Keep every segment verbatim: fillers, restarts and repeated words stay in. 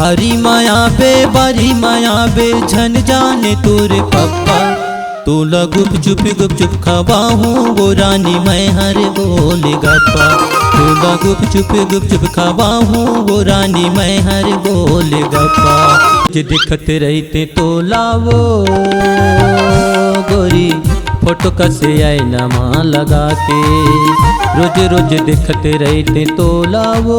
बारी म आबे, बारी म आबे, झन जाने तोर पप्पा। तोला गुपचुप गुपचुप खवाहूँ वो रानी, मैं हर गोलगप्पा। तोला गुपचुप गुपचुप खवाहूँ वो रानी, मैं हर गोलगप्पा। जे देखत रहिते तोला वो गोरी, फोटो कसे आईना म लगा के, रोज रोज देखत रहिते तोला वो।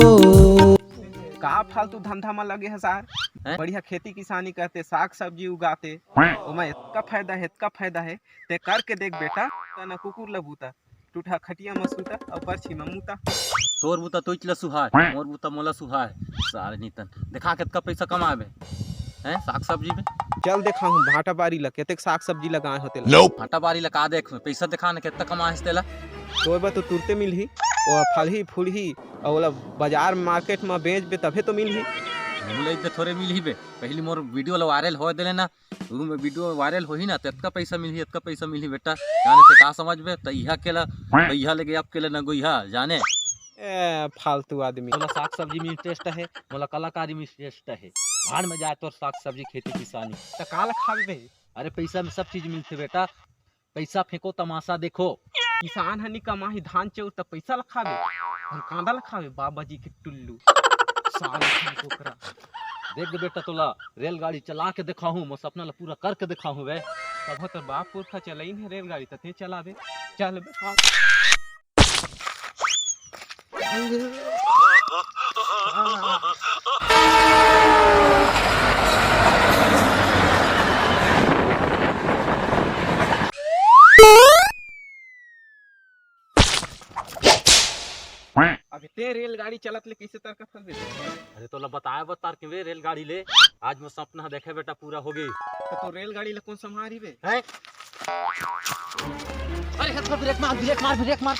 का फालतू धंधा म लगे हस यार? हैं? बढ़िया खेती किसानी करते, साग सब्जी उगाते, ओमा एतका फायदा हे, एतका फायदा हे। ते करके देख बेटा, त न कुकुर ल बूता, टूटहा खटिया म सूता अउ परछी म मूता। तोर बूता तोइच ल सुहाय, मोर बूता मोला सुहाय। सारे नीतन, देखा केतका पैसा कमाबे, हैं, साग सब्जी में। चल देखाहूँ भाटा बारी ल, केतेक साग सब्जी लगाए हो तेला। भाटा बारी ल का देख, पैसा देखा न केतना कमाए हस तेला। तोर बर तो तुरते मिलही, ओ फलही फूलही, अउ ओला बाजार मार्केट म बेचबे तभे तो मिलही। मुँह लइक दे थोरे मिलही बे, पहिली मोर वीडियो ल वायरल होए दे ले ना, शुरू में वीडियो वायरल होही ना, त एतका पैसा मिलही, एतका पैसा मिलही बेटा। जाने ते का समझबे, त इहा केला, त इहा लेके अब केला न गोइहा, जाने। ए, फालतू आदमी। तोला साग सब्जी में इंटरेस्ट हे, मोला कलाकारी में इंटरेस्ट हे। भाड़ में जाए तोर साग सब्जी, खेती किसानी। त का ल खाबे बे? अरे, पैसा में सब चीज मिलथे बेटा। पैसा फेंको, तमाशा देखो। किसान ह नी कमाही धान चाउर, त पैसा ल खाबे? अउ कांदा ल खाबे? बाबा जी के टुल्लू। साले के डोकरा। देख बेटा, तोला रेलगाड़ी चला के देखाहूँ, मोर सपना ल पूरा करके देखाहूँ बे। तभो तोर बाप पुरखा चलाइन हे रेलगाड़ी, त तें चलाबे। चल बे, चल। अबे ते रेलगाड़ी चलत ले कइसे तरकत हस बे? अरे तोला बताए बर तार के बे रेलगाड़ी ले, आज मोर सपना देखे बेटा पूरा होगे। त तोर रेलगाड़ी ल कोन संभारी बे? हैं? अरे हट, ब्रेक मार, ब्रेक मार, ब्रेक मार।